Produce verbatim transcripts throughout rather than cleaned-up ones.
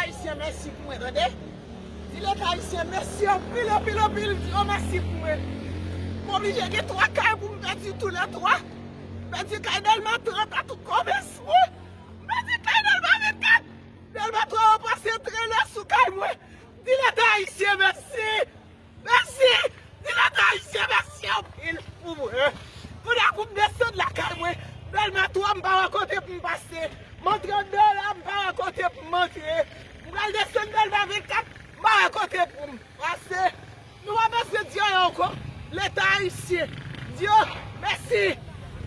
Ayisyen mèsi pou mwen, tande. Di Leta ayisyen mèsi anpil, anpil, anpil. Di yo mèsi pou mwen. M oblije gen twa kay pou m pèdi toulètwa. M pèdi kay Dèlma trant a tout komès mwen. M pèdi kay Dèlma vennkat. Dèlma twa yo pase trenè sou kay mwen. Di Leta ayisyen mèsi. Mèsi! Di Leta ayisyen mèsi anpil pou mwen. Kounye a pou m desann lakay mwen, Dèlma twa m pa wè kote pou m pase. Mòn trannde la m pa wè kote pou m antre. M pral desann Dèlma vennkat, m pa wè kote pou m pase. Nou pa bezwen di anyen ankò. Leta ayisyen, di yo mèsi.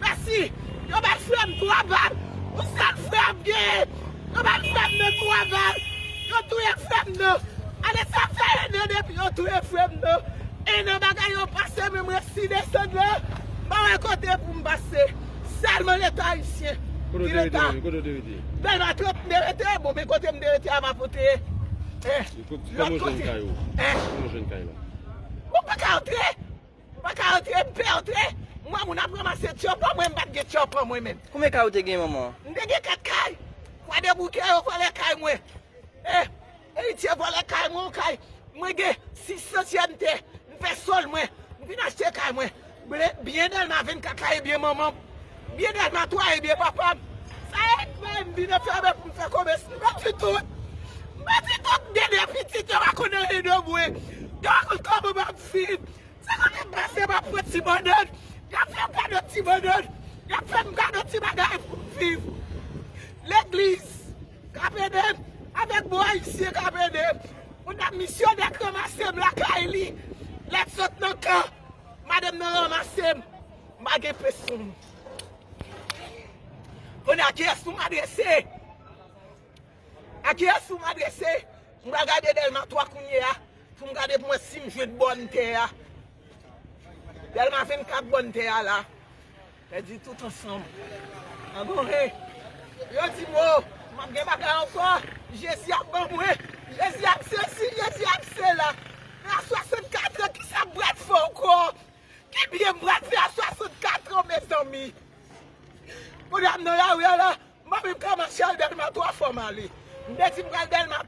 Mèsi. Yo bay frè m twa bal. Yon sèl frè m genyen. Yo bay frè m nan twa bal. Yo touye frè m nan. Ale sa fè en an depi yo touye frè m nan. En an bagay yo pase men mwen si desann la. M pa wè kote pou m pase. Sèlman Leta ayisyen. Kote w te rete menm? Kote w te rete? Dèlma trant m te rete. Bon, men kote m te rete a m ap pote. Eh, lòt kote. Kòman w jwenn kay ou? Eh. Kòman w jwenn kay la? Mwen pa ka antre. M pa ka antre, m pè antre. M wè moun ap ranmase tchòpan mwen, m pa t gen tchòpan mwen menm. Konbyen kay ou te gen, manman? M te gen kat kay. Kwadèboukè yo vòlè kay mwen. Eh, Eritye vòlè kay mwen, yon kay. Mwen gen sis santyèm tè. M fè sòl mwen. M vin achte kay mwen. Ble-, byen Dèlma vennkat la, ebyen manman m. Byen Dèlma twa, ebyen papa m. Sa e bay m vin anfèmen pou m fè komès. M pèdi tout. M pèdi tout. M gen de pitit, yo pa konn anyen de mwen. Yo pa konn kòman m ap viv. Se kote m pase, m ap pran ti bannann. Y ap fè m kado ti bannann. Y ap fè m kado ti bagay pou m viv. Legliz k ap ede m, avèk bon ayisyen k ap ede m. Yon dam misyonè k ranmase m lakay li. Lè m sot nan kan, madanm nan ranmase m. M pa gen pen sou m. Kounye a, kiyès pou m adrese? A kiyès pou m adrese? M pral gade Dèlma twa kounye a, pou m gade pou mwen si m jwenn bòn tè a. Dèlma vennkat bòn tè a la. Pèdi tout ansanm. Angohe. Yo di m, o, m ap gen bagay ankò. Jezi ap ban mwen. Jezi ap sesi, Jezi ap sela. Men a swasannkat an, kisa m pral fè ankò? Ki byen m pral fè a swasannkat an, mezanmi? Kounye a m nan lari a la, m pa menm ka mache al Dèlma twa, fò m ale. M te di m pral Dèlma